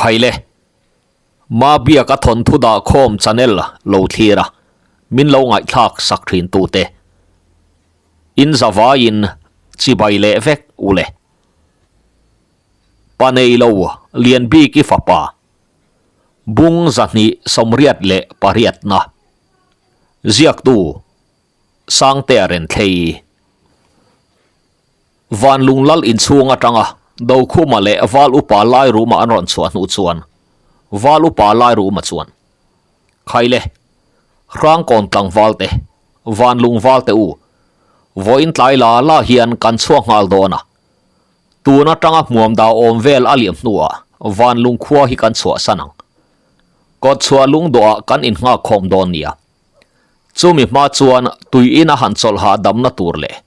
Khaile, Mabiaka thawnthu dah khawm channel lo thlir a, min lo ngaihthlak sak thin tute. In zavaiin chibai leh vek ule. Pa nei lo Lianbiki fapa Bung 288na Ziaktu Sangtea Renthlei Vanlung lal inchhung atanga Dokhuma leh Val Upa Lairuma an rawn chhuah hnu chuan Val Upa Lairuma chuan Khaile, Hrangkawn tlangval te, Vanlung val te u, vawiin tlai la la hian kan chhuak nghal dawn a, Tun atanga hmuam dah awm vel a liam hnuah Vanlung khua hi kan chhuahsan ang. Kawtchhuah lungdawhah kan innghak khawm dawn nia. Chumi hma chuan tui ina han chawlh hahdamna tur leh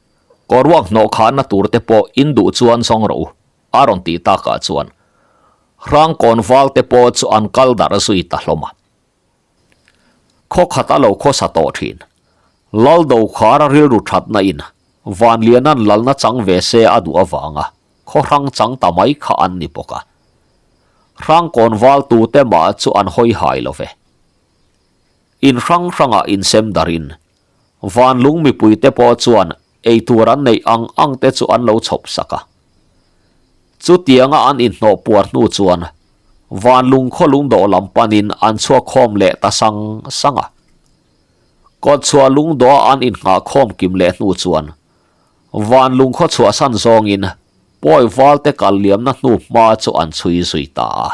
kawruak hnawh khahna tur te pawh in duh chuan zawng rawh u, a rawn tih takah chuan Hrangkawn val te pawh chu an kal darh zui ta hlawm a. Khaw khat a lo khawsa tawh thin. Lal Dokhara rilru thatna in Vanliana'n lalna chang ve se a duh avanga khaw hrang chang ta mai kha an ni bawk a. Hrangkawn val tute mah chu an hawi hai lo ve. In hrang hrangah insem darin Vanlung mipuite pawh chuan eitur an neih ang ang te chu an lo chhawp sak a. Chutianga an inhnawh puar hnu chuan Vanlung khaw lungdawh lam panin an chhuak khawm leh ta sang sang a. Kawtchhuah lungdawha an innghah khawm kim leh hnu chuan Vanlung khaw chhuahsan zawngin pawi valte kal liamna hnu hma chu an chhui zui ta a.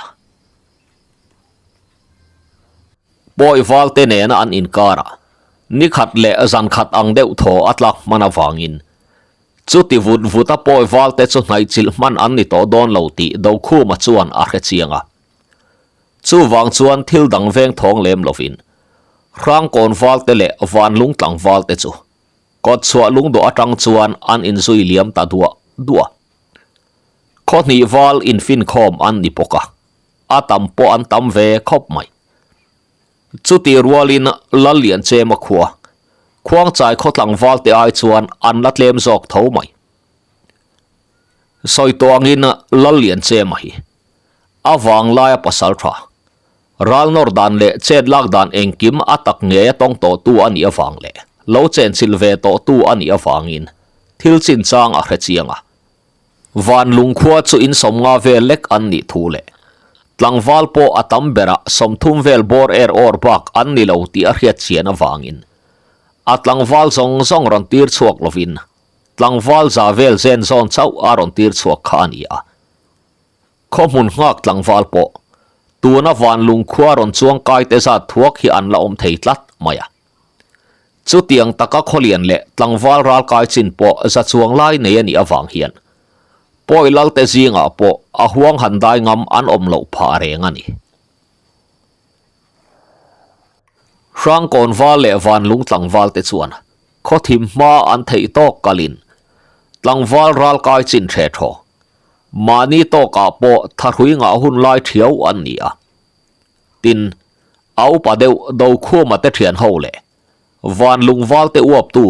Pawi valte nena an inkarah nikhat leh zankhat ang deuh thaw a tlak hman avangin chuti vut vuta pawi valte chu hnaihchilh hman an ni tawh dawn lo tih Dokhuma chuan a hre chiang a. Chuvang chuan thil dang veng thawng lem lovin Hrangkawn valte leh Vanlung tlangvalte chu kawtchhuah lungdawh atang chuan an inzui liam ta duah duah. Khawhnih val infinkhawm an ni bawk a. A tam pawh an tam ve khawp mai. Chutih rualin Lallianchema khua, Khuangchai khaw tlangval te ai chuan an la tlem zawk tho mai. Sawi tawh angin Lallianchema hi a vanglaia pasal tha, ralnawr dan leh chet lak dan engkim a tak ngei a tawng tawhtu a nih avang leh lo chenchilh ve tawhtu a nih avangin thil chinchang a hre chiang a. Van lungkhua chu in sawmnga vel lek an nih thu leh tlangval pawh a tam berah 30 vel bawr er awr bak an ni lo tih a hriat chian avangin a tlangval zawng zawng rawn tir chhuak lovin tlangval za vel zen zawn chauh a rawn tir chhuak kha a ni a. Khaw hmun nghak tlangval pawh tuna van lungkhua rawn chuang kai te zat thuak hi an la awm thei tlat mai a. Chutiang taka khawlian leh tlangval ralkai chin pawh za chuang lai nei a nih avang hian pawi lalte zingah pawh a huang han dai ngam an awm loh phah reng a ni. Hrangkawn val leh Vanlung tlangval te chuan khawthim hma an theih tawk kalin tlangval ralkai chin hre thaw mahni tawkah pawh thahrui ngah hun lai thiau an ni a. Tin, a upa deuh Dokhuma te thian ho leh Vanlungval te uaptu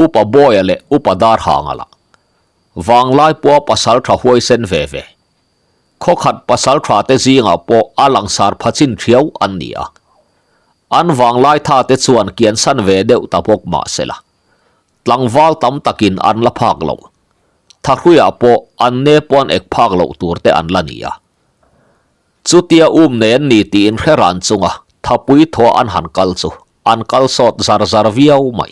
Upa Bawia leh Upa Darhanga lah Vanglai pawha pasal tha huaisen ve ve. Khawkhat pasal tha te zingah pawh a langsar pha chin thiau an ni a. An vanglai tha te chuan kiansan ve deuh ta bawk mah sela. Tlangval tam takin an la phak loh. Thahruiah pawh an ne pawn ek phak loh tur te an la ni a. Chutia um nei an ni tiin hre ran chunga thapui thaw an han kal chu an kal sawt zar zar viau mai.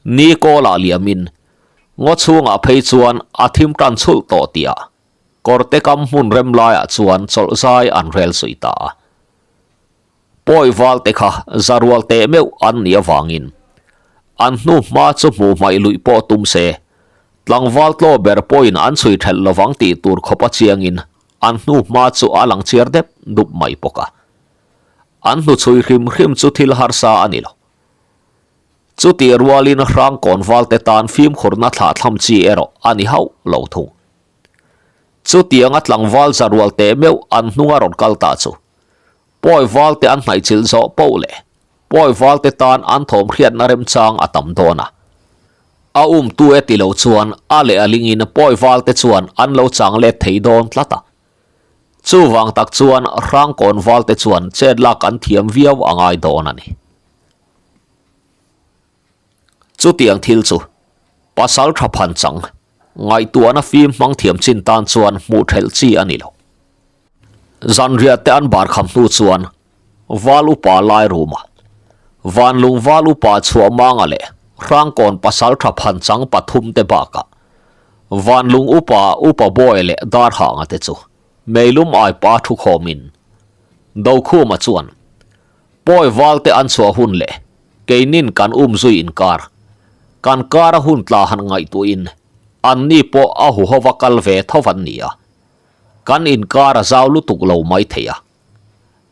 Ni kawlah liamin ngaw chhungah phei chuan a thim tan chhulh tawh tihah kawrte kam hmun rem laiah chuan chawlh zai an rel zui ta a. Pawi valte kha zarual teh meuh an nih avangin an hnu hma chu hmuh hmaih luih pawh tum se, tlangval tlaw ber pawhin an chhui thelh lovang tih tur khawp a chiangin an hnu hma chu a lang chiar dep dup mai bawk a. An hnu chhui hrim hrim chu thil harsa a ni lo. Chutih rualin hrangkawn valte tan fimkhurna thlahthlam chi erawh a ni hauh lo thung. Chutianga tlangval zarual teh meuh an hnunga rawn kal ta chu Pawi valte an hnaihchilh zawh poh leh pawi valte tan an thawm hriatna remchang a tam dawn a. A umtu e ti lo chuan a leh a lingin pawi valte chuan an lo chang let thei dawn tlat a. Chuvang tak chuan Hrangkawn valte chuan chet lak an thiam viau a ngai dawn a ni. Chutiang thil chu pasal tha phan chang ngaihtuahna fim hmang thiam chin tan chuan hmuh thelh chi a ni lo. Zanriah te an bar kham hnu chuan Val upa lai ruma Vanlung Val upa Chhuahmanga leh Hrangkawn pasal tha phan chang pathum te bakah Vanlung upa Upa Bawi leh Darhanga te chu Meilum aipa thu khawmin Dokhuma chuan Pawi val te an chhuah hun leh keinin kan um zui inkar kan kar a hun tla han ngaihtuahin anni pawh a huhova kal ve tho an ni a, kan inkar a zau lutuk lo mai thei a.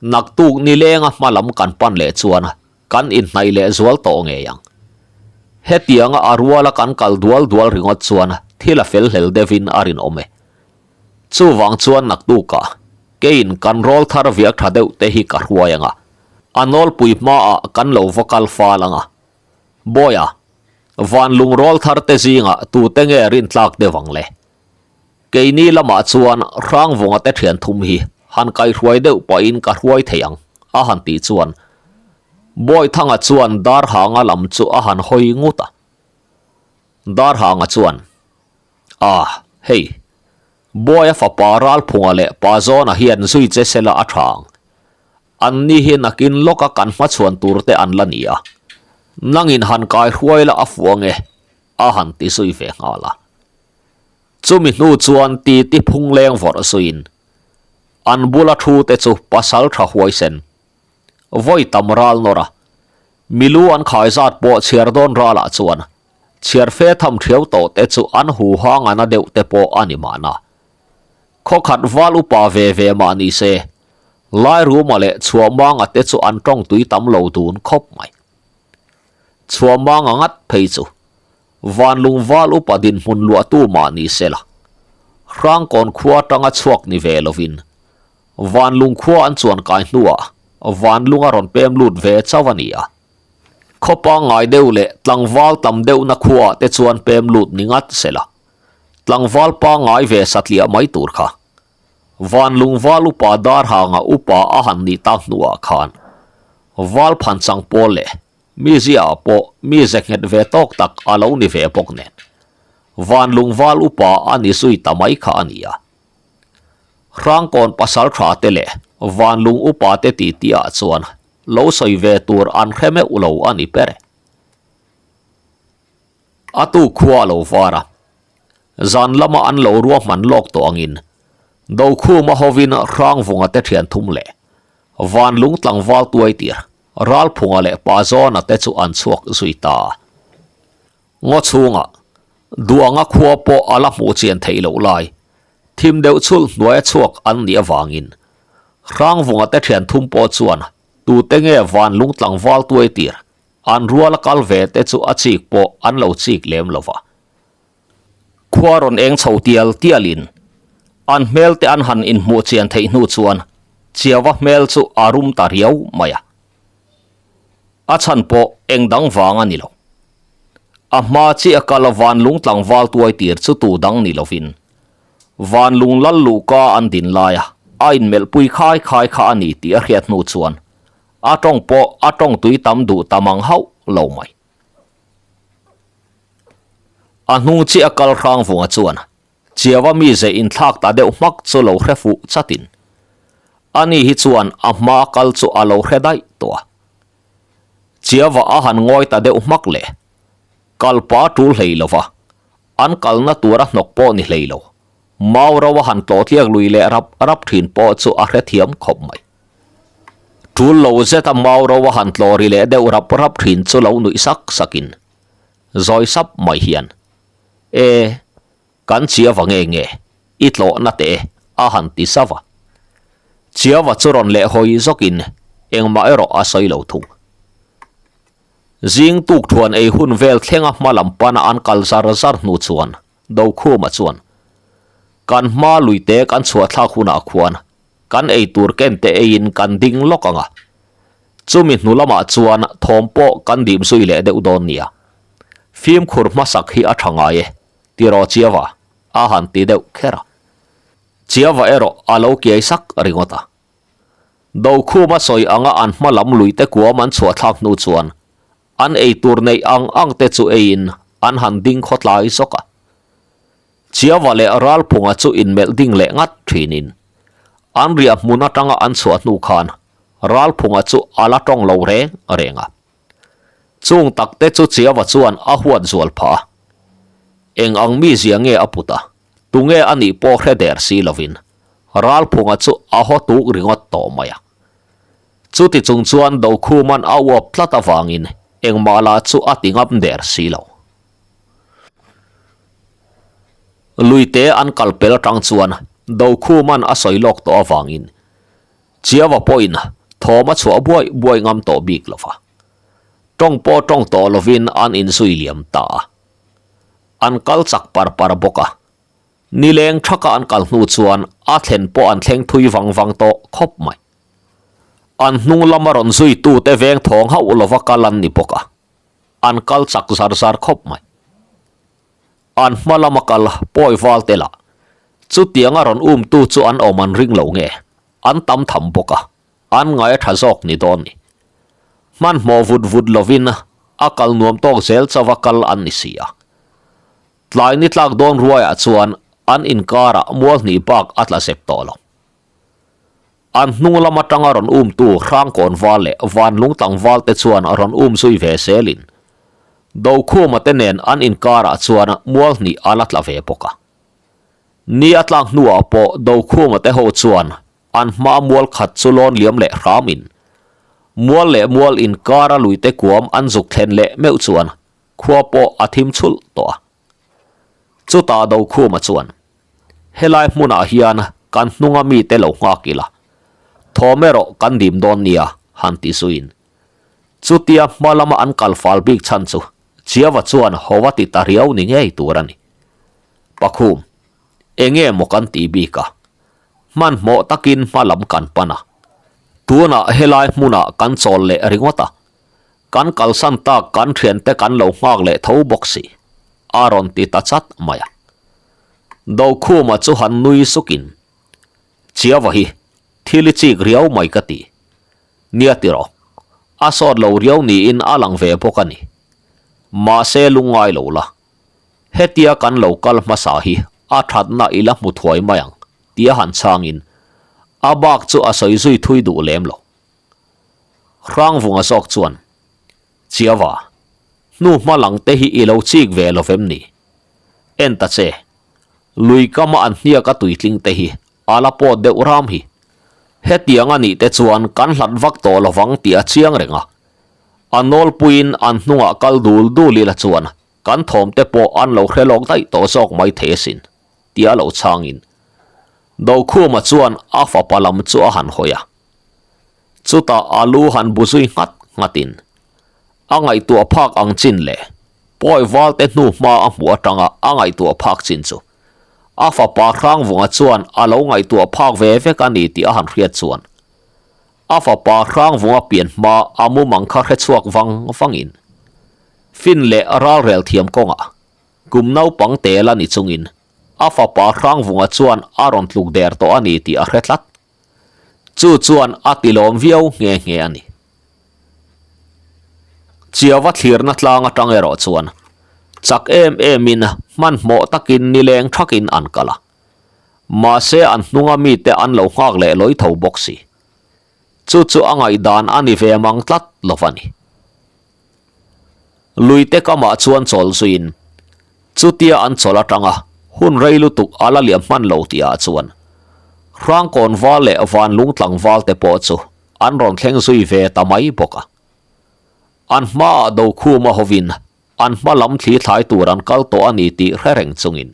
Naktuk nilenga hma lam kan pan leh chuan kan inhnaih leh zual tawh ngei ang. Hetianga a ruala kan kal dual dual ringawt chuan thil a fel hlel deuhin a rinawm e. Chuvang chuan naktukah keiin kan rawl thar viak tha deuh te hi ka hruai ang a, a nawlpui hmaah kan lo va kal fal ang a. Bawiha, van lungrawl thar te zingah tute nge rintlak deuh ang le? Keini lamah chuan Hrangvunga te thian thum hi han kaihruai deuh pahin ka hruai thei ang, a han tih chuan Bawithanga chuan Darhanga lam chu a han hawi ngut a. Darhanga chuan, A, hei, Bawia fapa Ralphunga leh Pazawna hian zui che sela a tha ang. Anni hi nakin lawka kan hmachhuan tur te an la ni a. Nangin han kaihruai la a fuh ange, a han ti zui ve nghal a. Chumi hnu chuan titi phung leng vawrh zuiin an bula thu te chu pasal tha huaisen vawi tam ral nawr a, milu an khai zat pawh chhiar dawn ralah chuan chhiar fe tham thiau tawh te chu an hu hang a na deuh te pawh a ni mahna. Khawkhat val upa ve ve mah ni se, Lairuma leh Chhuahmanga te chu an tawng tui tam lo dun khawp mai. Chhuahmanga ngat phei chu Vanlung val upa dinhmun luahtu mah ni se la, Hrangkawn khua atanga chhuak ni ve lovin Vanlung khua an chuan kai hnuah Vanlung a rawn pem lut ve chauh a ni a. Khaw pangngai deuh leh tlangval tam deuhna khuaah te chuan pem lut ni ngat se la, tlangval pangngai ve satliah mai tur kha Vanlung val upa Darhanga upa a han nih tak hnuah khan Val phanchang pawl leh Mi ziaah pawh mi ze nghet ve tawk tak a lo ni ve bawk nen, Vanlung val upa a ni zui ta mai kha a ni a. Hrangkawn pasal tha te leh Vanlung upa te titi ah chuan lo sawi ve tur an hre meuh lo a ni ber e. A tu khua a lo var a, zan lama an lo ruahman lawk tawh angin Dokhuma hovin Hrangvunga te thian thum leh Vanlung tlangval tuai tir Ralphunga leh Pazawna te chu an chhuak zui ta a. Ngaw chhungah Duanga khua pawh a la hmuh chian theih loh lai, thim deuh chhulh hnuaia chhuak an nih avangin Hrangvunga te thian thum pawh chuan tute nge Vanlung tlangval tuai tir an ruala kal ve te chu a chik pawh an lo chik lem lo va. Khua rawn eng chho tial tialin an hmel te an han inhmuh chian theih hnu chuan Chiava hmel chu a rum ta riau mai a. A chhan pawh eng dang vang a ni lo. A hma chiah kal a Vanlung tlangval tuai tir chu tu dang ni lovin Vanlung lal luhka an din laia a inmelhpui khai khai kha a ni tih a hriat hnu chuan a tawng pawh a tawng tui tam duh ta mang hauh lo mai. A hnung chiah a kal hrang vunga chuan Chiava mize inthlak ta deuh hmak chu lo hre fuh chatin ani hi chuan a hma kal chu a lo hre daih tawh a. Chiava a han ngawi ta deuh hmak leh kalpa tul hlei lova an kalna tura hnawk pawh ni hlei lo. Mau ro a han tlawh tliak lui leh rap rap thin pawh chu a hrethiam khawp mai. Tul lo zeta mau ro a han tlawh ri leh deuh rap rap thin chu lo nuih sak sakin zawi sap mai hian, E, kan Chiava nge nge, i tlawhna teh e, a han ti sava. Chiava chu rawn leh hawi zawkin engmah erawh a sawi lo thung. Zing tuk thuan ei hun vel thlenga hma lam pana an kal zar zar hnu chuan Dokhuma chuan, Kan hma luite kan chhuah thlak hunah khuan kan ei tur ken te eiin kan ding lawk ang a, chumi hnu lamah chuan thawm pawh kan dim zui leh deuh dawn nia. Fimkhur hmasak hi a tha ngai e, tiraw Chiava? a han ti deuh kher a. Chiava erawh a lo kiai sak ringawt a. Dokhuma sawi anga an hma lam luite kuam an chhuah thlak hnu chuan an eitur neih ang ang te chu eiin an han ding khawtlai zawk a. Chiava leh Ralphunga chu inmelh ding leh ngat thinin an riah hmun atanga an chhuah hnu khan Ralphunga chu a la tawng lo reng reng a. Chung takte chu Chiava chuan a huat zual phah a. Eng ang mizia nge a put a, tunge a nih pawh hre der si lovin Ralphunga chu a haw tuk ringawt tawh mai a. Chuti chung chuan Dokhuman a uap tlat avangin engmah lah chu a ti ngam der si lo. Luite an kal pel atang chuan Dokhuman a sawi lawk tawh avangin Chiava pawhin thawm a chhuah buai buai ngam tawh bik lo va. Tawng pawh tawng tawh lovin an inzui liam ta a. An kal chak par par bawk a. Nileng thaka an kal hnu chuan a thlen pawh an thleng thui vang vang tawh khawp mai. An hnung lama rawn zuitute veng thawng hauh lova kal an ni bawk a. An kal chak zar zar khawp mai. An hma lama kal pawi val te lah chutianga rawn umtu chu an awm an ring lo nge, an tam tham bawk a, an ngai a tha zawk ni dawn ni. Hmanhmawh vut vut lovin a kal nuam tawk zel chauha kal an ni si a. Tlai ni tlak dawn ruaiah chuan an inkarah mual hnih bak a tla zep tawh lo. An hnung lam atanga rawn umtu Hrangkawn val leh Vanlung tlangval te chuan rawn um zui ve zelin Dokhuma te nen an inkarah chuan mual hnih a la tla ve bawk a. Ni a tlak hnuah pawh Dokhuma te ho chuan an hma mual khat chu lawn liam leh hramin mual leh mual inkara luite kuam an zuk thlen leh meuh chuan khua pawh a thim chhulh tawh a. Chutah Dokhuma chuan, Helai hmunah hian kan hnunga mite lo nghak ila, thawm erawh kan dim dawn nia, han ti zuiin. Chutia hma lama an kal fal bik chhan chu Chiava chuan haw a ti ta riau ni ngei tur a ni. Pakhum, enge maw kan ti bik a? Hmanhmawh takin hma lam kan pan a. Tunah helai hmunah kan chawl leh ringawt a. Kan kalsan tak kan thiante kan lo nghak leh tho bawk si, a rawn ti ta chat mai a. Dokhuma chu han nui sukin, Chiava hi thil i chik riau mai ka ti. Nia tiraw, a sawt lo riau niin a lang ve bawk a ni. Mahse lungngai lo la, hetia kan lo kal hmasa hi a thatna i la hmu thuai mai ang, tia han chhangin a bak chu a sawi zui thui duh lem lo. Hrangvunga zawk chuan, Chiava, hnu hma lang te hi i lo chik ve lo vem ni? En ta che, lui kama an hniak a tuitling te hi a la pawt deuh ram hi. Hetiang a nih te chuan kan hlat vak tawh lovang tih a chiang reng a. A nawlpuiin an hnungah kal dul dul ila chuan kan thawm te pawh an lo hre lawk daih tawh zawk mai thei asin, tia lo chhangin Dokhuma chuan a fapa lam chu a han hawi a. Chutah a lu han bu zui nghat nghatin a ngaihtuah phak ang chin leh pawi valte hnu hma a hmuh atanga a ngaihtuah phak chin chu a fapa Hrangvunga chuan a lo ngaihtuah phak ve vek a ni tih a han hriat chuan a fapa Hrangvunga pian hma a mumang kha hre chhuak vang vangin fin leh ralrel thiam kawngah kum naupang tel a ni chungin a fapa Hrangvunga chuan a rawn tluk der tawh a ni tih a hre tlat. Chu chuan a tilawm viau nghe nghe a ni. Chiava thlirna tlang atang erawh chuan chak em emin hmanhmawh takin nileng thakin an kal a. Mahse an hnunga mite an lo nghak leh lawi tho bawk si. Chu chu a ngaihdan a ni ve mang tlat lo va ni. Luite kamah chuan chawl zuiin chutia an chawl atanga hun rei lutuk a la liam hman lo tihah chuan Hrangkawn val leh Vanlung tlangval te pawh chu an rawn thleng zui ve ta mai bawk a. An hmaah Dokhuma hovin an hma lam thli thlai tur an kal tawh a ni tih hre reng chungin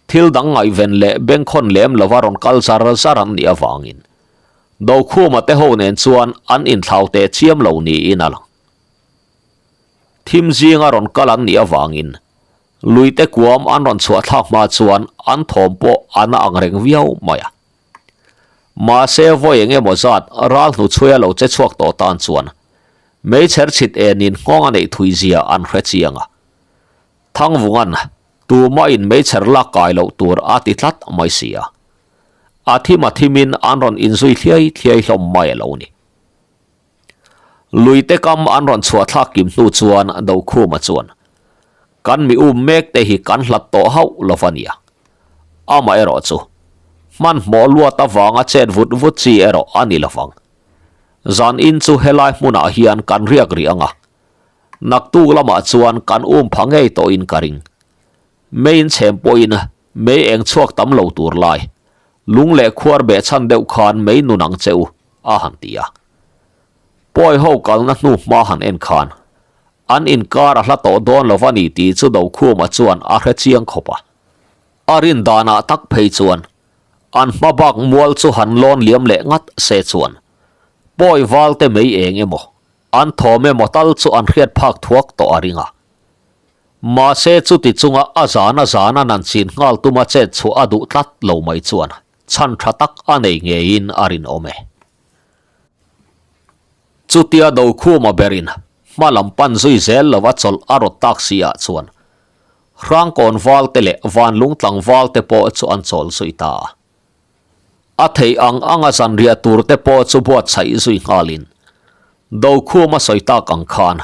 thil dang ngaihven leh bengkhawn lem lova rawn kal zar zar an nih avangin Dokhuma te ho nen chuan an inthlau teh chiam lo niin a lang. Thim zinga rawn kal an nih avangin luite kuam an rawn chhuah thlak hma chuan an thawm pawh a na ang reng viau mai a. Mahse vawi eng emaw zat ral hnuchhuia lo che chhuak tawh tan chuan meichher chhit enin nghawng a neih thui zia an hre chiang a. Thangvunga'n tumah in meichher lak kai loh tur a ti tlat mai si a. A thim a thimin an rawn inzui thliai thliai hlawm mai a lo ni. Luite kam an rawn chhuah thlak kim hnu chuan Dokhuma chuan, Kan mi um mek te hi kan hlat tawh hauh lo va nia. Amaherawh chu, hmanhmawh luat avanga chet vut vut chi erawh a ni lovang. Zan in chu helai hmunah hian kan riak rih ang a, naktuk lamah chuan kan um pha ngei tawhin ka ring. Mei in chhem pawhin mei eng chhuak tam lo tur lai, lung leh khuar beh chhan deuh khan mei nun ang che u, a han ti a. Pawi ho kalna hnu hma han en khan, an inkar a hla tawh dawn lo va ni tih chu Dokhuma chuan a hre chiang khawp a. A rin danah tak phei chuan an hma bak mual chu han lawn liam leh ngat se chuan pawi val te mei eng emaw, an thawm emaw tal chu an hriat phak thuak tawh a ring a. Mahse chuti chunga a zan a zan a nan chin nghal tuma chet chhuah a duh tlat lo mai chuan chhan tha tak a nei ngeiin a rinawm e. Chutia Dokhuma berin hma lam pan zui zel lova chawlh a rawt tak si ah chuan Hrangkawn valte leh Vanlung tlangvalte pawh chu an chawl zui ta a. A theih ang anga zanriah turte pawh chu buatsaih zui nghalin Dokhuma sawi tak ang khan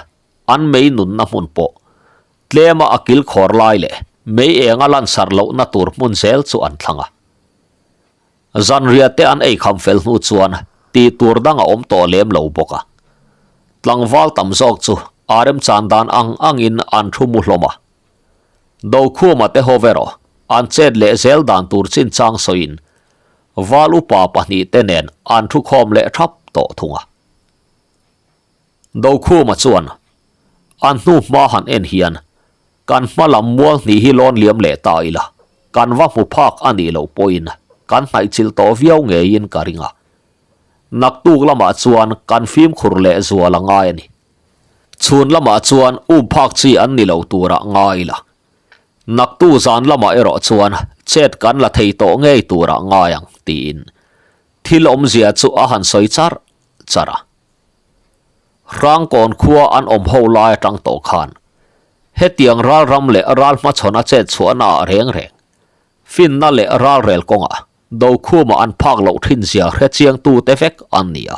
an mei nunna hmun pawh tlema a kil khawr lai leh mei enga lansarh lohna tur hmun zel chu an thlang a. Zanriah te an eikham fel hnu chuan tih tur dang a awm tawh lem lo bawk a. Tlangval tam zawk chu a remchan dan ang angin an thu mu hlawm a. Dokhuma te ho erawh an chet leh zel dan tur chinchang sawiin Val upa pahnihte nen an thu khawm leh thap tawh thung a. Dokhuma chuan an hnu hma han en hian Kan hma lam mual hnih hi lawn liam leh ta ila, kan va hmu phak a nih loh pawhin kan hnaihchilh tawh viau ngeiin ka ring a. Naktuk lamah chuan kan fimkhur leh zual a ngai a ni. Chhun lamah chuan um phak chi an ni lo turah ngai ila. Naktuk zan lamah erawh chuan chet kan la thei tawh ngei turah ngai ang tiin thil awmzia chu a han sawi charh charh a. Hrangkawn khua an awm ho lai atang tawh khan hetiang ralram leh ral hmachhawn a chet chhuahna ah reng reng finna leh ralrel kawngah Dokhuma an phak loh thin zia hre chiang tute vek an ni a.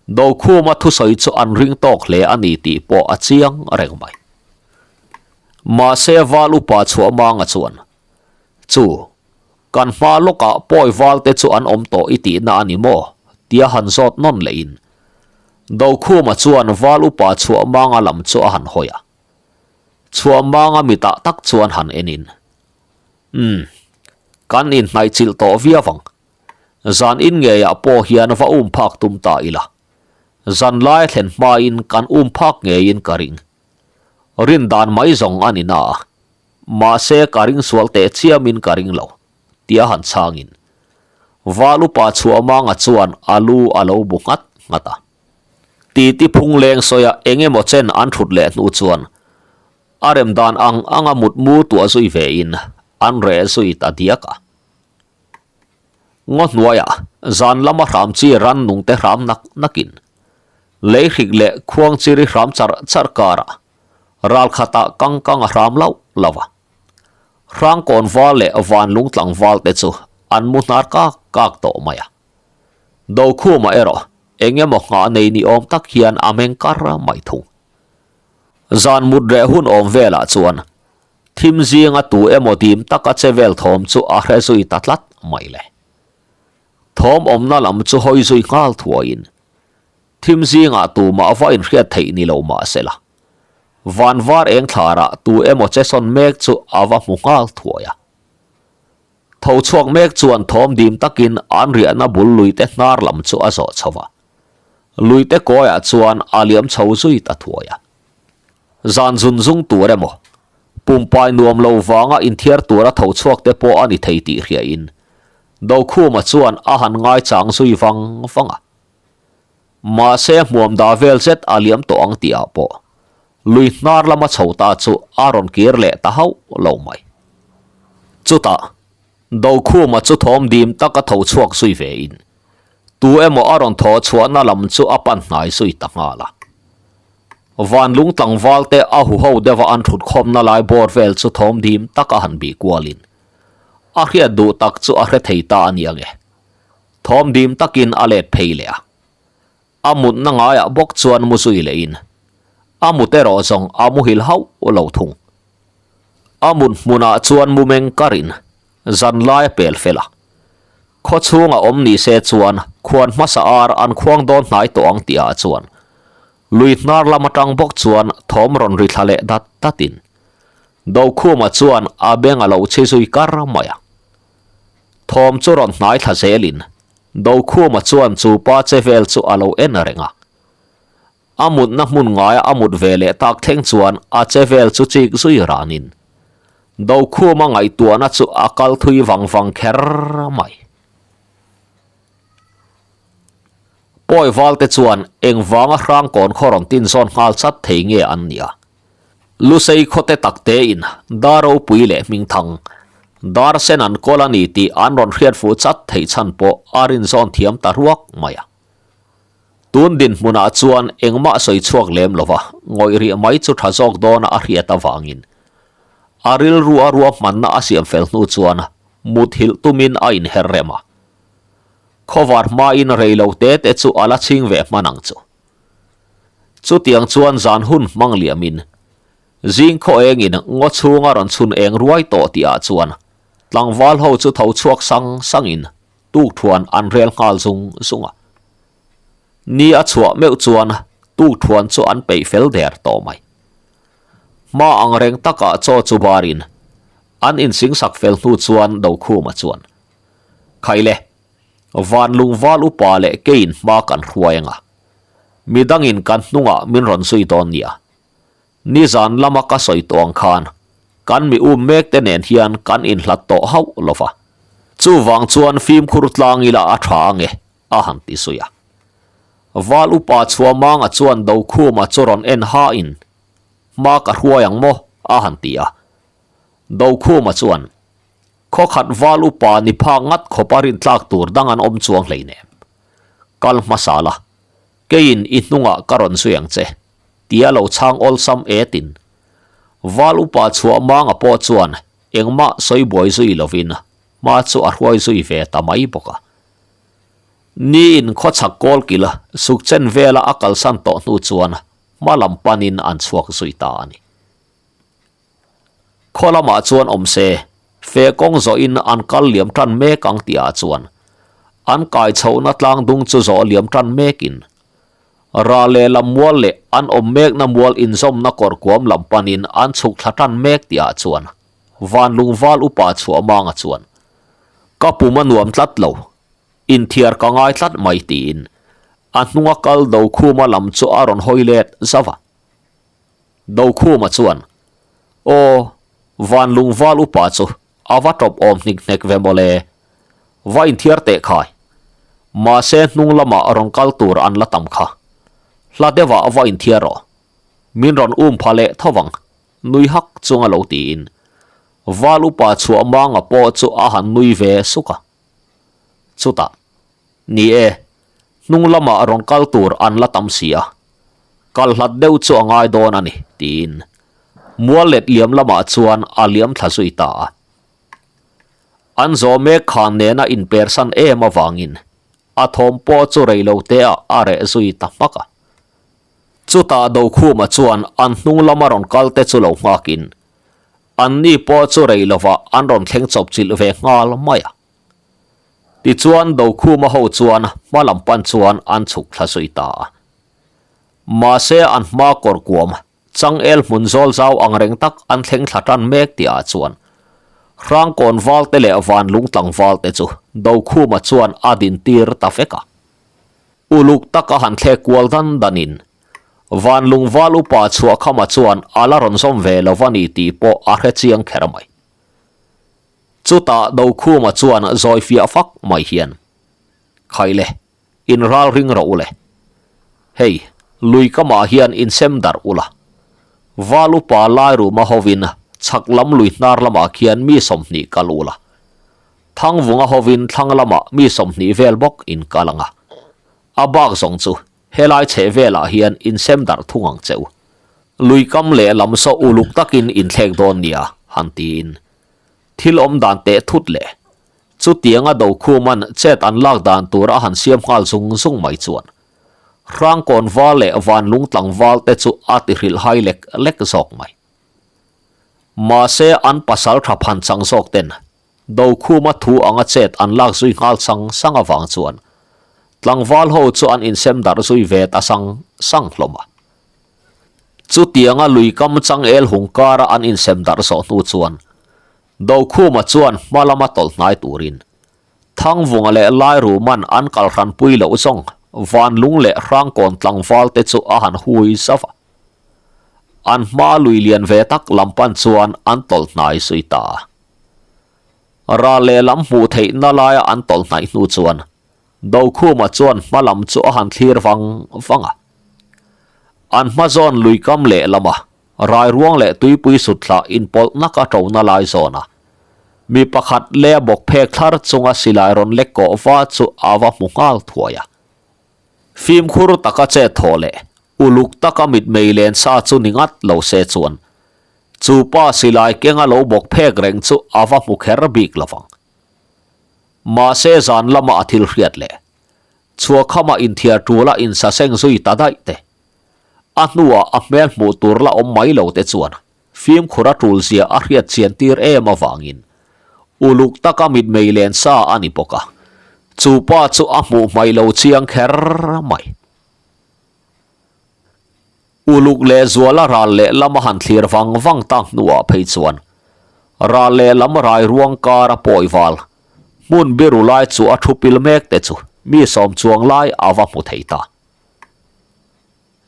Dokhuma thusawi chu an ring tawk hle a ni tih pawh a chiang reng mai. Mahse Val upa Chhuahmanga chuan Chu, kan hma lawkah pawi valte chu an awm tawh i tihna a ni maw? tia han zawt nawn lehin Dokhuma chuan val upa Chhuahmanga lam chu a han hawi a. Chhuahmanga mitah tak chuan han enin, Umm, kan inhnaihchilh tawh viau ang. Zan in ngeiah pawh hian va um phak tum ta ila. Zan lai thlen hmain kan um phak ngeiin ka ring. Rin dan mai zawng a ni na a. Mahse ka ring sual teh chiamin ka ring lo, tia han chhangin Val upa Chhuahmanga chuan a lu a lo bu nghat nghat a. Titi phung leng sawia eng emaw chen an thut leh hnu chuan a rem dan ang anga mutmu tuah zui vein an reh zui ta diak a. Ngaw hnuaiah zan lama hram chi ran nungte hram nak nakin lei hrik leh khuang chiri hram char char karah Ral khatah kang kang a hram lauh lauh a. Hrangkawn val leh Vanlung tlangval te chu an mu hnar kak kak tawh mai a. Dokhuma erawh eng emaw nghah nei ni awm tak hian a meng kar mai thung. Zan mut reh hun awm velah chuan thim zinga tu emaw dim taka che vel thawm chu a hre zui ta tlat mai le. Thawm awmna lam chu hawi zui nghal thuaiin Thim zingah tumah va inhriat theih ni lo mah sela, van var eng thlarah tu emaw che sawn mek chu a va hmu nghal thuai a. Tho chhuak mek chuan thawm dim takin an riahna bul luite hnar lam chu a zawh chho va, luite kawiah chuan a liam chho zui ta thuai a. Zan zun zung tur emaw, pumpai nuam lo vanga inthiar tura tho chhuak te pawh a ni thei tih hriain Dokhuma chuan a han ngaichang zui vang vang a. Mahse hmuam dah vel zet a liam tawh ang tih ah pawh lui hnar lama chho ta chu a rawn kir leh ta hauh lo mai. Chutah Dokhuma chu thawm dim taka tho chhuak zui ve in tu emaw a rawn thaw chhuahna lam chu a pan hnai zui ta nghal a. Vanlung tlangval te a huho deuha an thut khawmna lai bawr vel chu thawm dim taka han bih kualin. A hriat duh tak chu a hre thei ta a ni ange. Thawm dim takin a let phei leh a. A mutna ngaiah bawk chuan mu zui lehin a mut erawh zawng a muhil hauh lo thung. A mut hmunah chuan mu meng karin zanlai a pel fel a. Khaw chhunga awm ni se chuan khuan hmasa ar an khuang dawn hnai tawh ang tihah chuan lui hnar lam atang bawk chuan thawm rawn ri thla leh dat datin Dokhuma chuan a beng a lo chhi zui kar mai a. Thawm chu rawn hnai thla zelin Dokhuma chuan chu pa che vel chu a lo en reng a. A mutna hmun ngaia a mut ve leh tak thleng chuan a che vel chu chik zui ranin Dokhuma ngaihtuahna chu a kal thui vang vang kher mai. Pawi valte chuan engvanga hrangkawn khaw rawn tin zawn nghal chat thei nge an nia? Lusei khawte taktein dar ropui leh hmingthang, dar sen an kawl a ni tih an rawn hriat fuh chat theih chhan pawh a rinzawn thiam ta ruak mai a. Tun dinhmunah chuan engmah sawi chhuak lem lova ngawih rih mai chu tha zawk dawna a hriat avangin a rilru a ruahmanna a siam fel hnu chuan muthilh tumin a inher rem a. Khawvar hmain rei lo te te chu a la chhing ve hman ang chu. Chutiang chuan zan hun hmang liamin zing khaw engin ngaw chhunga rawn chhun eng ruai tawh tihah chuan tlangval ho chu tho chhuak sang sangin tukthuan an rel nghal zung zung a. Ni a chhuah meuh chuan tukthuan chu an peih fel der tawh mai. Hma ang reng takah chaw chu barin an insingsak fel hnu chuan Dokhuma chuan, Khaile, van lungval upa leh keiin hma kan hruai anga, midangin kan hnungah min rawn zui dawn nia. Nizan lama ka sawi tawh ang khan kan mi um mek te nen hian kan inhlat tawh hauh lo va, chuvang chuan fimkhur tlang ila a tha ange a han ti zui a. Val upa Chhuamanga chuan Dokhuma chu rawn en hain, Hma ka hruai ang maw? a han ti a. Dokhuma chuan, Khawkhat val upa ni phak ngat khawpa rintlak tur dang an awm chuang hleinem. Kal hmasa la, keiin i hnungah ka rawn zui ang che. Tia lo chhang awlsam etin. Val upa chhuah manga pawh chuan engmah sawi buai zui lovin hma chu a hruai zui ve ta mai bawk a. Niin khawchhak kawlkil sukchen vela a kalsan tawh hnu chuan hma lam panin an chhuak zui ta a ni. Khaw lamah chuan awm se, fe kawng zawhin an kal liam tan mek ang tihah chuan an kai chhohna tlang dung chu zawh liam tan mekin Ra lehlam mual leh an awm mekna mual inzawmna kawr kuam lam panin an chhuk thla tan mek tihah chuan Vanlung val upa Chhuahmanga chuan, Ka pum a nuam tlat lo, inthiar ka ngai tlat mai tiin a hnunga kal Dokhuma lam chu a rawn hawi let zauh a. Dokhuma chuan, Aw, Vanlung val upa chu A va tawp awm hnik hnek ve mawle. Va inthiar teh khai. Mahse hnung lamah rawn kal tur an la tam kha. Hla deuhah va inthiar rawh. Min rawn um pha leh tho vang, nui hak chunga lo tiin. Val upa chhuah manga pawh chu a han nui ve suk a. Chutah, Ni e, hnung lamah rawn kal tur an la tam si a. Kal hlat deuh chu a ngai dawn a ni, tiin mual let liam lamah chuan a liam thla zui ta a. An zawh mek khan nena inpersan em avangin a thawm pawh chu rei lo te ah a reh zui ta hmak a. Chutah Dokhuma chuan an hnung lama rawn kal te chu lo nghakin anni pawh chu rei lovah an rawn thleng chawp chilh ve nghal mai a. Tichuan Dokhuma ho chuan hma lam pan chuan an chhuk thla zui ta a. Mahse an hma kawr kuam changel hmun zawl zau ang reng tak an thleng thla tan mek tihah chuan Hrangkawn valte leh Vanlung tlangval te chu Dokhuma chuan a din tir ta vek a. Uluk taka han thlek kual dan danin Vanlung val upa Chhuahkhama chuan a la rawn zawm ve lo va ni tih pawh a hre chiang kher mai. Chutah Dokhuma chuan zawi fiah fak mai hian, Khaile, in ral ring rawh u le. Hei, lui kamah hian in sem darh u la. Val upa Lairuma hovin chhak lam lui hnar lamah khian mi 20 kal u la. Thangvunga hovin thlang lamah mi 20 vel bawk in kal ang a. A bak zawng chu Helai chheh velah hian insem darh thung ang che u. Lui kam leh lam saw uluk takin inthlek dawn nia, han tiin. Thil awm dan teh thut leh chutianga Dokhuma'n chet an lak dan tur a han siam nghal zung zung mai chuan Hrangkawn val leh Vanlung tlangval te chu a ti hrilh hai lek lek zawk mai. Mahse an pasal tha phan chang zawk ten Dokhuma thu anga chet an lak zui nghal sang sang avang chuan tlangval ho chu an insem darh zui ve ta sang sang hlawm a. Chutianga lui kam changel hung kara an insem darh zawh hnu chuan Dokhuma chuan hma lama tawlh hnai turin Thangvunga leh Lairuman an kal hranpui loh zawng Vanlung leh Hrangkawn tlangval te chu a han hui zauh a. An hma lui lian ve tak lam pan chuan an tawlh hnai zui ta a. Ral lehlam hmuh theihna laia an tawlh hnaih hnu chuan Dokhuma chuan hma lam chu a han thlir vang vang a. An hma zawn lui kam lehlama Rairuang leh tuipui sutthlah inpawlh naka ṭona lai zawna mi pakhat leh a bawk phek thlar chunga silai rawn lek kawh va chu a va hmu nghal thuai a. Fimkhur taka chet thaw leh uluk taka mitmei len sa chu ni ngat lo se chuan chu pa silai kenga lo bawk phek reng chu a va hmu kher bik lo vang. Mahse zan lama a thil hriat leh chhuahkhama inthiar ṭula insaseng zui ta daih te A hnuah a hmel hmuh tur la awm mai lo te chuan fimkhur a tul zia a hriat chian tir em avangin uluk taka mitmei len sa a ni bawk a, chu pa chu a hmuh hmai lo chiang kher mai. Uluk leh zuala ral leh lam a han thlir vang vang tak hnuah phei chuan ral leh lam rai ruang kar a pawi val hmun biru lai chu a thu pil mek te chu mi sawm chuang lai a va hmu thei ta.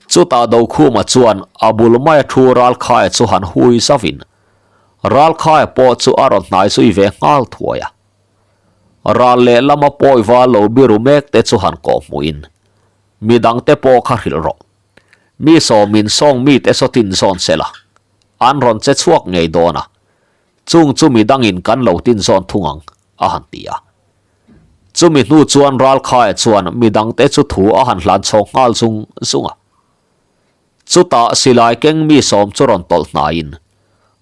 Chutah Dokhuma chuan a bul maia thu Ralkhaia chu han hui zauhin Ralkhaia pawh chu a rawn hnai zui ve nghal thuai a. Ral lehlama pawiva lo biru mek te chu han kawh hmuhin midangte pawh kha hrilh rawh. Mi sawmin sawng mite saw tin zawn sela an rawn che chhuak ngei dawn a, chung chu midangin kan lo tin zawn thung ang, a han ti a. Chumi hnu chuan Ralkhaia chuan midangte chu thu a han hlan chhawk nghal zung zung a. Chutah silai keng mi sawm chu rawn tawlh hnaiin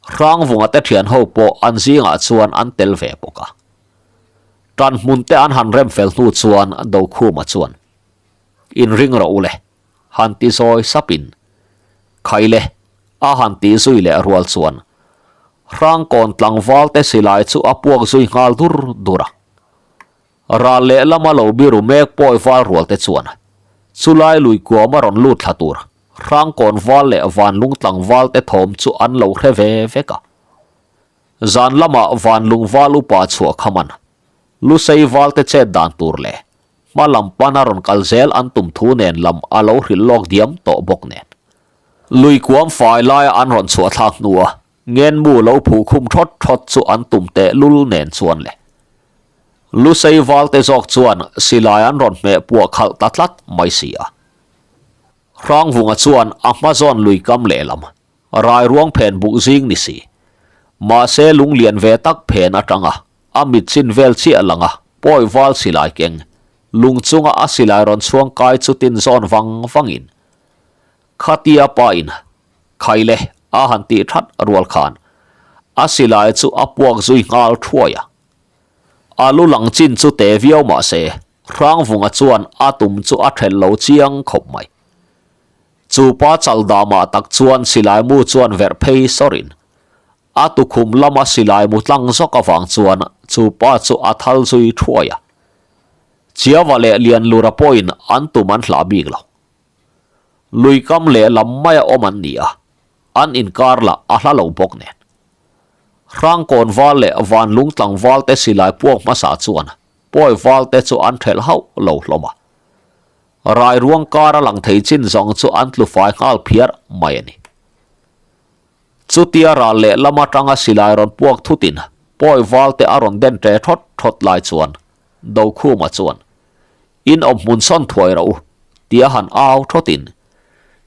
Hrangvunga te thian ho pawh an zingah chuan an tel ve bawk a. Tan hmun te an han rem fel hnu chuan Dokhuma chuan, Inring rawh u le, han ti zawi sapin, Khaile, a han tih zui leh rual chuan Hrangkawn tlangval te silai chu a puak zui nghal dur dur a. Ral lehlama lo biru mek pawi val rual te chuan chulai lui kuam a rawn lut thla tur Hrangkawn val leh Vanlung tlangval te thawm chu an lo hre ve vek a. Zan lamah Vanlung val upa chhuah khaman Lusei val te chet dan tur leh hma lam pana rawn kal zel an tum thu nen lam a lo hrilh lawk diam tawh bawk nen. Lui kuam fai laia an rawn chhuah thlak hnua ngenmu lo phuh khum thawt thawt chu an tum teh lul nen chuan le. Lusei valte zawk chuan silai an rawn hmeh puah khalh ta tlat mai si a. Hrangvunga chuan a hma zawn lui kam lehlam rai ruang phen buk zing ni si. Mahse lunglian ve tak phen atanga a mit chin vel chiah langa pawi val silai keng lung chunga a silai rawn chhuang kai chu tin zawn vang vangin Khatia pain Khaile a han tih that rual khan a silai chu a puak zui nghal thuai a. A lu lang chin chu te viau mah se Hrangvunga chuan a tum chu a thelh lo chiang khawp mai. Chu pa chal damah tak chuan silai mu chuan verh phei sawrin a tukhum lama silai mu tlang zawk avang chuan chu pa chu a thal zui thuai a. Chiava leh Lianlura pawhin an tum an hlah bik lo. Lui kam leh lam maia awm an ni a, an inkar lah a hla lo bawk nen. Hrangkawn val leh Vanlung tlangval te silai puak hmasa chuan pawi val te chu an thelh hauh lo hlawm a. Rai ruang kar a lang thei chin zawng chu an tlu fai nghal phiar mai a ni. Chutia ral leh lam atanga silai rawn puak thutin pawi val te a rawn den ṭe thawt thawt lai chuan Dokhuma chuan In awm hmun sawn thuai rawh u, tia han au thawtin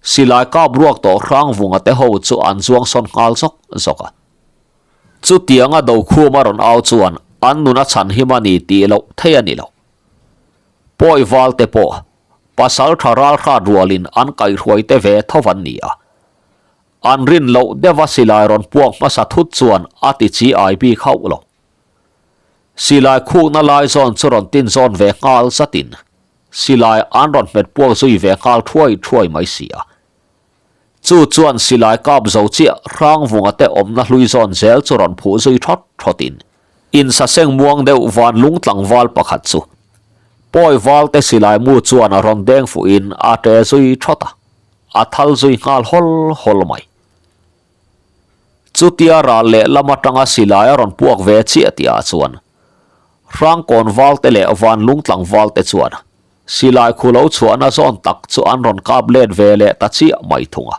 silai kap ruak tawh Hrangvunga te ho chu an zuang sawn nghal zawk zawk a. Chutianga Dokhuma rawn au chuan an nun a chhan him a ni tih loh thei a ni lo. Pawi val te pawh pasal tha ral hrat rualin an kaihhruai te ve tho an ni a. An rin loh deuha silai rawn puak hmasa thut chuan a ti chi ai bik hauh lo. Silai khukna lai zawn chu rawn tin zawn ve nghal zatin silai an rawn hmet puak zui ve nghal thuai thuai mai si a. Chu chuan silai kap zo chiah Hrangvunga te awmna hlui zawn zel chu rawn phuh zui thawt thawtin insaseng muang deuh van lung tlangval pakhat chu pawi val te silai mu chuan a rawn deng fuhin a ṭe zui thawt a, a thal zui nghal hawl hawl mai. Chutia ral leh lam atanga silai a rawn puak ve chiah tihah chuan Hrangkawn valte leh Vanlung tlangvalte chuan silai khu lo chhuahna zawn tak chu an rawn kap let ve leh ta chiah mai thung a.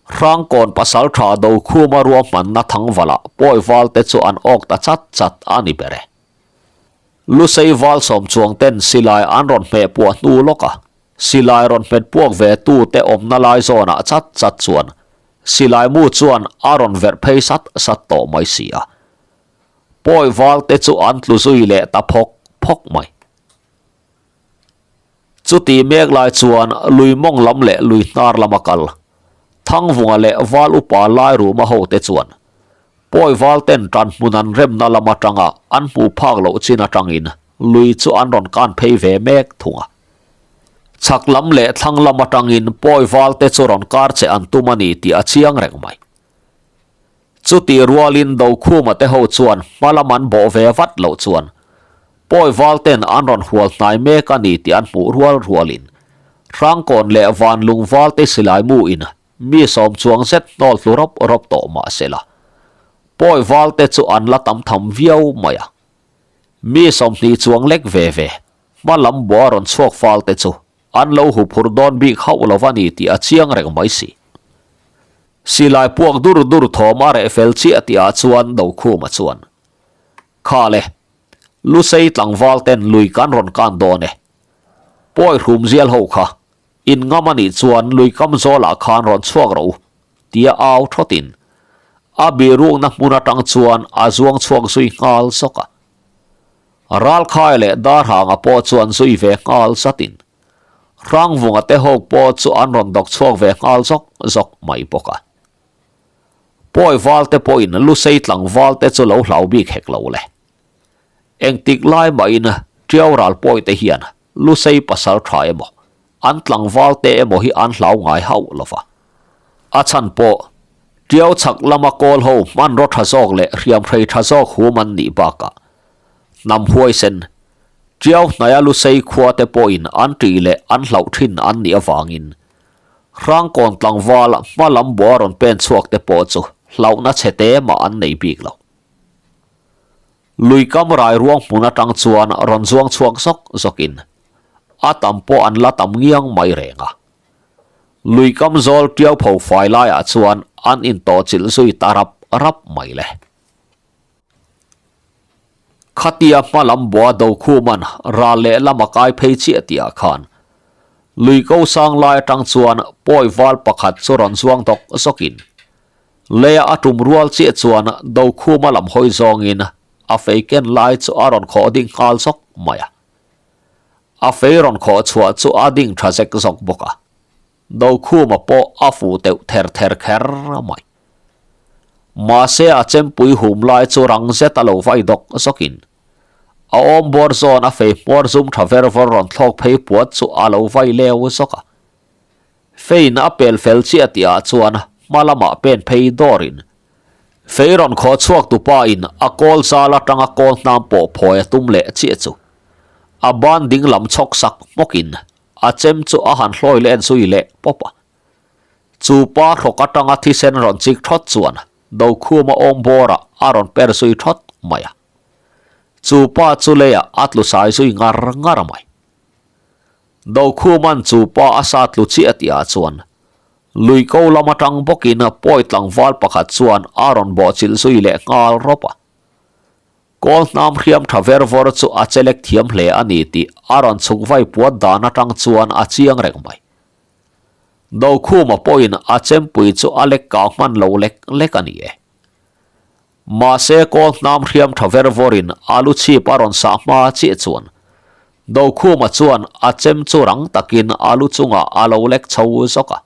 Hrangkawn pasaltha Dokhuma ruahmanna thangvalah pawi valte chu an awk ta chat chat a ni ber e. Lusei val sawm chuang ten silai an rawn hmeh puah hnu lawk a, silai rawn hmet puak ve tu te awmna lai zawnah chat chat chuan silai mu chuan a rawn verh phei sat sat tawh mai si a. Pawi val te chu an tlu zui leh ta phawk phawk mai. Chuti mek lai chuan lui mawng lam leh lui hnar lama kal Thangvunga leh Val Upa Lairuma hote chuan Pawi val ten tan hmun an remna lam atanga an hmuh phak loh chin atangin lui chu an rawn kan phei ve mek thung a. Chhak lam leh thlang lam atangin pawi val te chu rawn kar che an tum a ni tih a chiang reng mai. Chutih rualin Dokhuma te ho chuan hma lam an bawh ve vat loh chuan pawi val ten an rawn hual hnai mek a ni tih an hmuh rual rualin Hrangkawn leh Vanlung val te silai mu in Mi sawm chuang zet hnawl hlu rawp rawp tawh mah sela, pawi val te chu an la tam tham viau mai a. Mi 20 chuang lek ve ve, hma lam bua rawn chhuak fal te chu an lo hu phur dawn bik hauh lo va ni tih a chiang reng mai si. Silai puak dur dur thawm a reh fel chiah tihah chuan Dokhuma chuan, Kha le, Lusei tlangval ten lui kan rawn kan dawn e. Pawi hrum zial ho kha In ngam a nih chuan lui kam zawlah khan rawn chhuak rawh u, tia au thawtin a birukna hmun atang chuan a zuang chhuak zui nghal zawk a. Ralkhai leh Darhanga pawh chuan zui ve nghal zatin Hrangvunga te ho pawh chu an rawn dawk chhuak ve nghal zawk zawk mai bawk a. Pawi valte pawhin Lusei tlangvalte chu lo hlau bik hek lo le. Engtik lai mahin Tiau ral pawite hian Lusei pasal tha emaw, an tlangval te emaw hi an hlau ngai hauh lo va. A chhan pawh, Tiau chhak lama kawl ho hmanraw tha zawk leh hriamhrei tha zawk hum an nih bakah, hnam huaisen, Tiau hnaia Lusei khua te pawhin an ṭih leh an hlauh ṭhin an nih avangin, Hrangkawn tlangval hma lam bua rawn pen chhuak te pawh chu hlauhna chhe te mah an nei bik lo. Lui kam rai ruang hmun atang chuan rawn zuang chhuak zawk zawkin a tam pawh an la tam ngiang mai reng a. Lui kam zawl tiau pho fai laiah chuan an intawhchilh zui ta rap rap mai le. Khatia hma lam bua Dokhuman ral leh lam a kai phei chiah tihah khan lui ko sang lai atang chuan pawi val pakhat chu rawn zuang dawk zawkin Leia a tum rual chiah chuan Dokhuma lam hawi zawngin a fei ken lai chu a rawn khawh ding nghal zawk mai a. A fei rawn khawh chhuah chu a ding tha zek zawk bawk a. Dokhuma pawh a fuh teuh ther ther kher mai. Mahse a chempui hum lai chu rang zet a lo vai dawk zawkin a awm bawr zawn a fei hmuar zum tha ver vawr rawn thlawk phei puat chu a lo vai leu zawk a. Fein a pel fel chiah tihah chuan hma lamah pen phei dawrin fei rawn khawh chhuak tupa in a kawl zal atanga kawl hnam pawh phawi a tum leh chiah chu a ban ding lam chhawk sak hmawkin a chem chu a han hlawi len zui leh pawp a. Chu pa hrawk atanga thisen rawn chik thawt chuan Dokhuma awm bawrah a rawn per zui thawt mai a. Chu pa chu leiah a tlu sai zui ngar ngar mai. Dokhuman chu pa a sa tlu chiah tihah chuan lui ko lam atang bawkin pawi tlangval pakhat chuan a rawn bawhchilh zui leh nghal rawp a. Kawl hnam hriam tha ver vawr chu a chelek thiam hle a ni tih a rawn chhuk vai puat dan atang chuan a chiang reng mai. Dokhuma pawhin a chempui chu a lek kah hman lo lek lek a ni e. Mahse kawl hnam hriam tha ver vawrin a lu chhip a rawn sah hma chiah chuan Dokhuma chuan a chem chu rang takin a lu chungah a lo lek chho zawk a.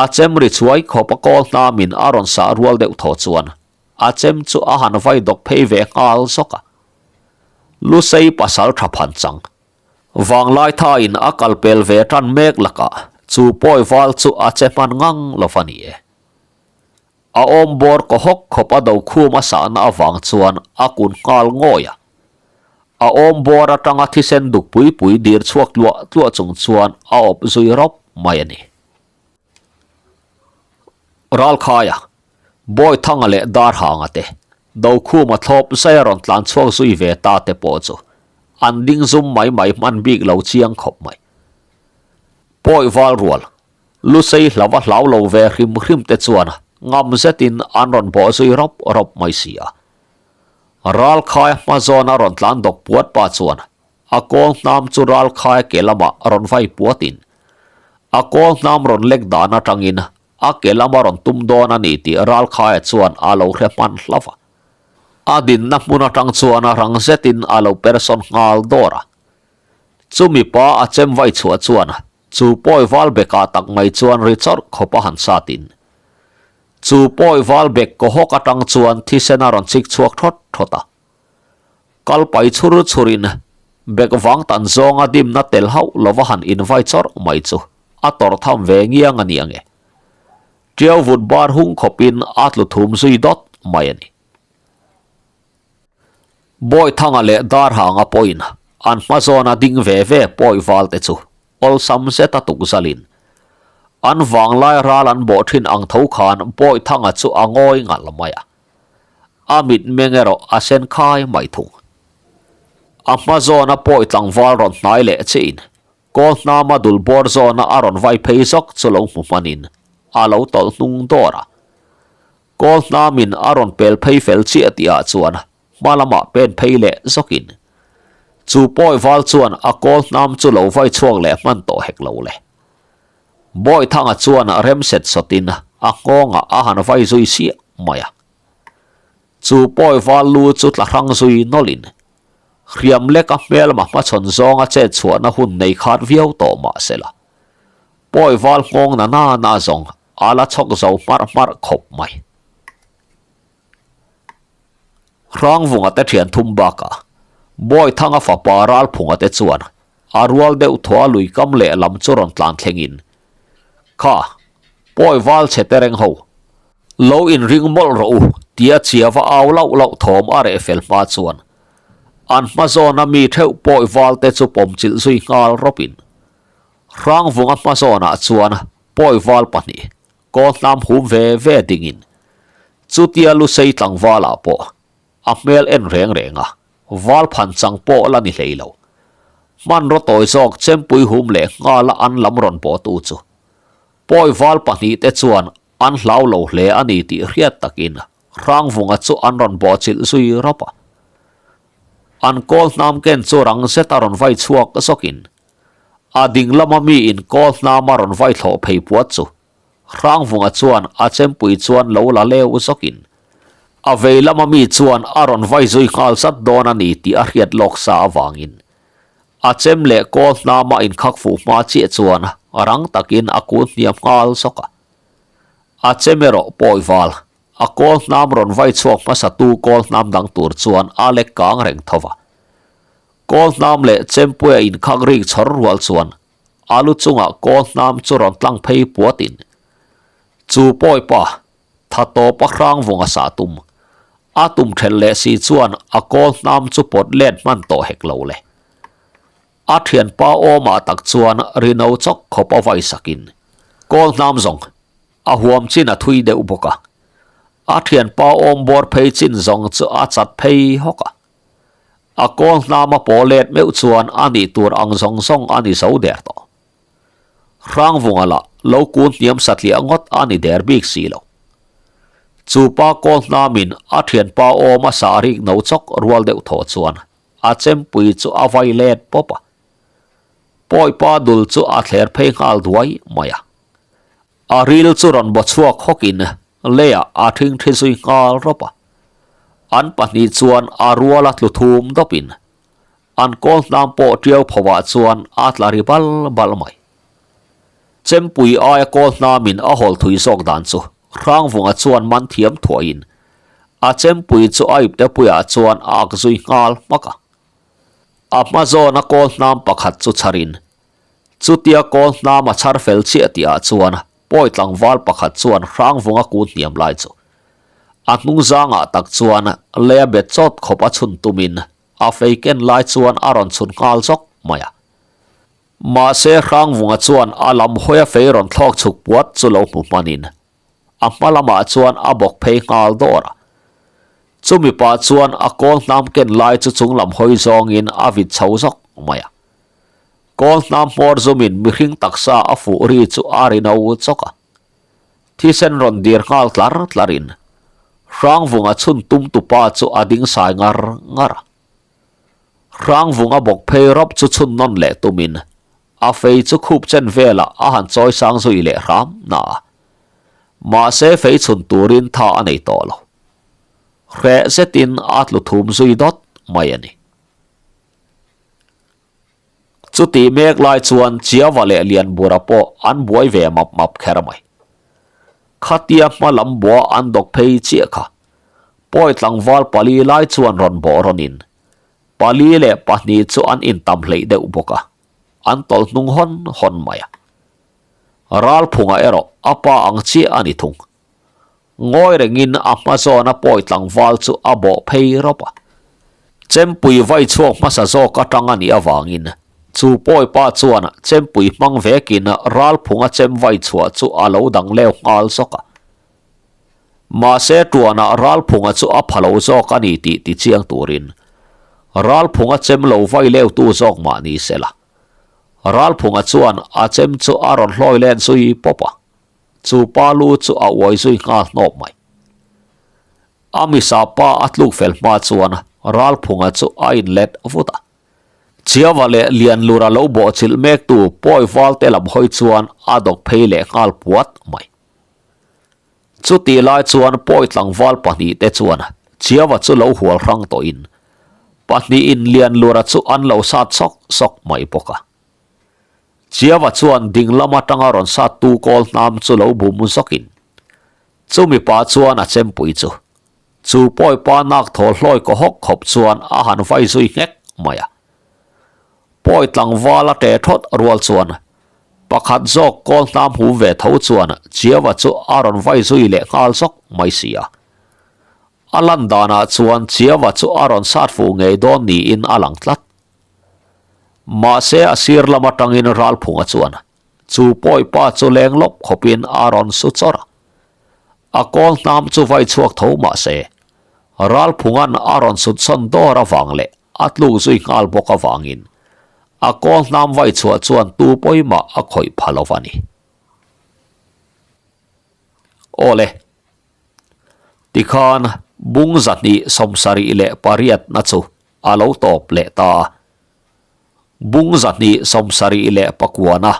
A chem ri chhuai khawp a kawl hnamin a rawn sah rual deuh thaw chuan. a chem chu a han vai dawk phei ve nghal zawk a. Lusei pasal tha phan chang. Vanglai thain a kal pel ve tan mek lakah chu pawi val chu a che hman ngang lo va ni e. A awm bawr kaw hawk khawp a do khum a sahna avang chuan a kun nghal ngawi a. A awm bawr atanga thisen duk pui pui dir chhuak tluah tluah chung chuan a awp zui rawp mai a ni. Ralkhaia, Bawithanga leh Darhanga te, Dokhuma thlawp zai a rawn tlan chhuak zui ve ta te pawh chu an ding zum mai mai hman bik lo chiang khawp mai. Pawi val rual, Lusei hlava hlau lo ve hrim hrim te chuan ngam zetin an rawn bawh zui rawp rawp mai si a. Ralkhaia hma zawn a rawn tlan dawk puat pa chuan A kawl hnam chu ralkhai ke lamah rawn vai puatin, a kawl hnam rawn lek dan atangin a ke lama rawn tum dawn a ni tih ralkhaia chuan a lo hre hman hlauh a. A dinna hmun atang chuan a rang zetin a lo persawn nghal dawr a. Chumi pa a chem vai chhuah chuan chu pawi val bekah tak mai chuan ri chawrh khawp a han satin. Chu pawi val bek kaw hawk atang chuan thisen a rawn chik chhuak thawt thawt a. Kal pai chhur chhurin bek vang tan zawnga dimna tel hauh lova han invai chawrh mai chu a tawrh tham ve ngiang a ni ange. Tiau vut bar hung khawpin a tlu thum zui dawt mai a ni. Bawithanga leh Darhanga pawhin an hma zawna ding ve ve pawi val te chu awlsam zeta tukzalin an vanglai ral an bawh thin ang tho khan Bawithanga chu a ngawi ngalh mai a. A mitmeng erawh a sen khai mai thung. A hma zawna pawi tlangval rawn hnai leh chiin kawl hnama dul bawr zawna a rawn vai phei zawk chu lo hmu hmanin a lo tawlh hnung dawr a. Kawl hnamin a rawn pel phei fel chiah tihah chuan hma lamah pen phei leh zawkin chu pawi val chuan a kawl hnam chu lo vai chhuak leh hman tawh hek lo le. Bawithanga chuan rem set sawtin a nghawngah a han vai zui siah mai a. Chu pawi val lu chu tla hrang zui nawlhin hriam leka hmelma hmachhawn zawnga chet chhuahna hun nei khat viau tawh mah sela, pawi val nghawng na na na zawng a la chhawk zo hmarh hmarh khawp mai. Hrangvunga te thian thum bakah Bawithanga fapa Ralphunga te chuan A rual deuh thaw a lui kam leh lam chu rawn tlan thlengin, Kha, pawi val chhe te reng ho, lo inring mawlh rawh u, tia chiava au lauh lauh thawm a reh fel hma chuan an hma zawna mi theuh pawi val te chu pawm chilh zui nghal rawpin Hrangvunga hma zawnah chuan pawi val pahnih kawl hnam hum ve ve dingin chutia Lusei tlangvalah pawh A hmel en reng reng a, val phan chang pawh la ni hlei lo. Hmanraw tawi zawk chempui hum leh nghala an lam rawn bawhtu chu pawi val pahnihte chuan an hlau lo hle a ni tih hriat takin Hrangvunga chu an rawn bawhchilh zui rawp a. An kawl hnam ken chu rang zeta rawn vai chhuak zawkin a ding lama miin kawl hnama rawn vai thlawh phei puat chu Hrangvunga chuan a chempui chuan lo la leu zawkin a vei lama mi chuan a rawn vai zui nghal zat dawn a ni tih a hriat lawk sa avangin a chem leh kawl hnama inkhak fuh hma chiah chuan rang takin a kun hniam nghal zawk a. A chem erawh pawi val, a kawl hnam rawn vai chhuak hmasatu kawl hnam dang tur chuan a lek kang reng tho va. Kawl hnam leh chempuia inkhak rik chhawr rual chuan A lu chungah kawl hnam chu rawn tlang phei puatin, Chu pawi pa, tha tawp a hrang vung a sah tum. A tum then leh si chuan a kawl hnam chu pawt let hman tawh hek lo le. A thianpa awmah tak chuan rino chawk khawp a vai sakin, Kawl hnam zawng, a huam chin a thui deuh bawk a. A thianpa awm bawr phei chin zawng chu a chat phei hawk a. A kawl hnama paw let meuh chuan a nih tur ang zawng zawng a ni zo der tawh. Hrangvunga lah lo kun hniam satliah ngawt a ni der bik si lo. Chu pa kawl hnamin a thianpa awm a sah rik no chawk rual deuh thaw chuan a chempui chu a vai let pawp a. Pawipa dul chu a thler phei nghal duai mai a. A ril chu rawn baw chhuak hawkin leiah a thingthi zui nghal rawp a. An pahnih chuan a ruala tlu thum dawpin an kawl hnam pawh tiau phovah chuan a tla ri bal bal mai. Chempui aia kawl hnamin a hawl thui zawk dan chu Hrangvunga chuan man thiam thuahin. A chempui chu a iptepuiah chuan a ak zui nghal hmak a. A hma zawna kawl hnam pakhat chu chharin, chutia kawl hnam a chhar fel chiah tihah chuan pawi tlangval pakhat chuan hrangvunga kun hniam lai chu a hnung zangah tak chuan lei a bet chawt khawp a chhun tumin a fei ken lai chuan a rawn chhun nghal zawk mai a. Mahse Hrangvunga chuan a lam hawia fei rawn thlawk chhuk puat chu lo hmu hmanin a hma lamah chuan a bawk phei nghal dawr a. Chumi pah chuan a kawl hnam ken lai chu chung lam hawi zawngin a vit chho zawk mai a. Kawl hnam hmawr zumin mihring taksa a fuh ri chu a ri no chawk a. Thisen rawn dir nghal tlar tlarin Hrangvunga chhun tum tupa chu a ding sai ngar ngar a. Hrangvunga bawk phei rawp chu chhun nawn leh tumin a fei chu khup chen velah a han chawi sang zui leh hram na a. Mahse fei chhun turin tha a nei tawh lo. Hreh zetin a tlu thum zui dawt mai a ni. Chutih mek lai chuan Chiava leh Lianbura pawh an buai ve map map kher mai. Khatia hma lam bua an dawk phei chiah kha. Pawi tlangval pali lai chuan rawn bawh rawnin pali leh pahnih chu an intam hleih deuh bawk a, an tawlh hnung hawn hawn mai a. Ralphunga erawh a pa ang chiah a ni thung. Ngawi rengin a hma zawna pawi tlangval chu a bawh phei rawp a. Chempui vai chhuak hmasa zawk atang a nih avangin chu pawi pa chuan chempui hmang vekin ralphunga chem vai chhuah chu a lo dang leu nghal zawk a. Mahse tuanah ralphunga chu a pha lo zawk a ni tih tichiang turin ralphunga chem lo vai leutu zawk mah ni sela. Ralphunga chuan a chem chu a rawn hlawi len zui pawp a. Chu pa lu chu a uai zui nghal hnawp mai. A misa pa a tluk fel hma chuan Ralphunga chu a inlet vut a. Chiava leh Lianlura lo bawhchilh mektu pawi valte lam hawi chuan a dawk phei leh nghal puat mai. Chutih lai chuan pawi tlangval pahnihte chuan Chiava chu lo hual hrang tawhin pahnihin Lianlura chu an lo sat sawk sawk mai bawk a. Chiava chuan ding lam atanga rawn sat tu kawl hnam chu lo bum zawkin chumi pa chuan a chempui chu chu pawi pa nak thawl hlawi kaw hawk khawp chuan a han vai zui nghek mai a. Pawi tlangval a ṭe thawt rual chuan pakhat zawk kawl hnam hum ve tho chuan Chiava chu a rawn vai zui leh nghal zawk mai si a. A lan danah chuan Chiava chu a rawn sat fuh ngei dawn niin a lang tlat. Mahse a sir lam atangin Ralphunga chuan chu pawi pa chu leng lawp khawpin a rawn su chawrh a. A kawl hnam chu vai chhuak tho mahse Ralphunga'n a rawn sut sawn dawr avang leh a tluk zui nghal bawk avangin a kawl hnam vai chhuah chuan tu pawimah a khawih pha lo a ni. Awle. Tikhan bung 278 na chu a lo tawp leh ta a. Bung 279 na.